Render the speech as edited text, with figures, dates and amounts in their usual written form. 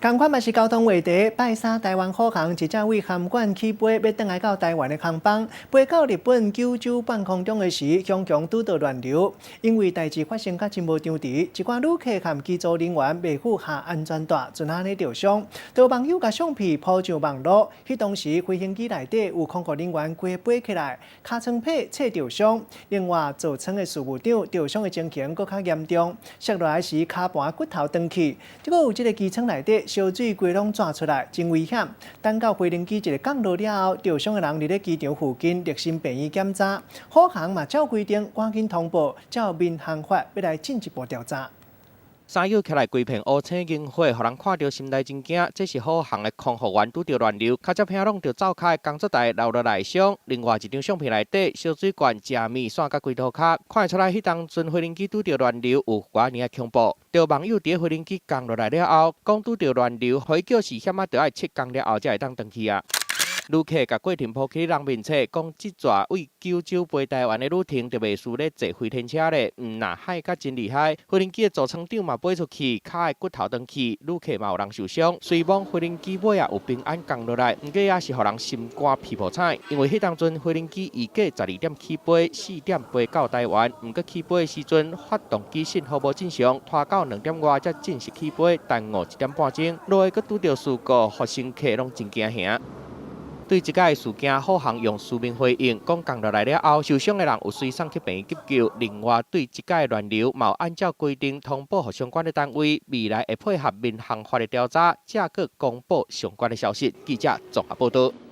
仝款嘛是交通話題，拜三台灣虎航一隻對函館起飛，欲轉來到台灣的航班，飛到日本九州半空中的時，雄雄拄著亂流，因為代誌發生甲真無張持，一寡旅客和機組人員袂赴下安全帶，就按呢著傷。著網友共相片鋪上網路，彼當時飛行機內底有空服人員規飛起來，尻川皮切著傷。另外，座艙的事務長著傷的情形閣較嚴重，摔落來時跤盤骨頭斷去，這閣有這个機艙內底燒水規攏濺出來，真危險。等到飛行機一个降落了後，著傷的人佇咧機場附近熱心病院檢查，虎航嘛照規定趕緊通報，照民航法欲來進一步調查。衫袖起來規片烏青螢火，予人看著心內真驚。這是虎航的空服員拄著亂流，跤脊坪攏著灶跤的工作台留落來傷。另外一張相片內底，燒水罐、食物散甲規塗跤，看會出來彼當陣飛行機拄著亂流有偌爾恐怖。著網友佇飛行機降落來了後，講拄著亂流，飛機是險仔著愛七工了後才會當轉去啊。旅客共過程鋪去人面冊，講這逝對九州飛台灣的旅程就袂輸咧坐飛天車咧，毋若海甲真厲害，飛行機的座艙長嘛飛出去，跤的骨頭斷去，旅客嘛有人受傷。雖罔飛行機尾仔有平安降落來，毋過也是予人心肝脾破彩，因為彼當陣飛行機預計12點起飛，4點飛到台灣，毋過起飛的時陣發動機信號無正常，拖到2點外才正式起飛，耽誤一點半鐘，落來閣拄著事故，予乘客攏真驚嚇。對這个事件，虎航用書面回應，講降落來了後，受傷的人有隨送去病院急救。另外，對這个亂流，嘛有按照規定通報予相關的單位，未來會配合民航法的調查，才閣公布相關的消息。記者綜合報導。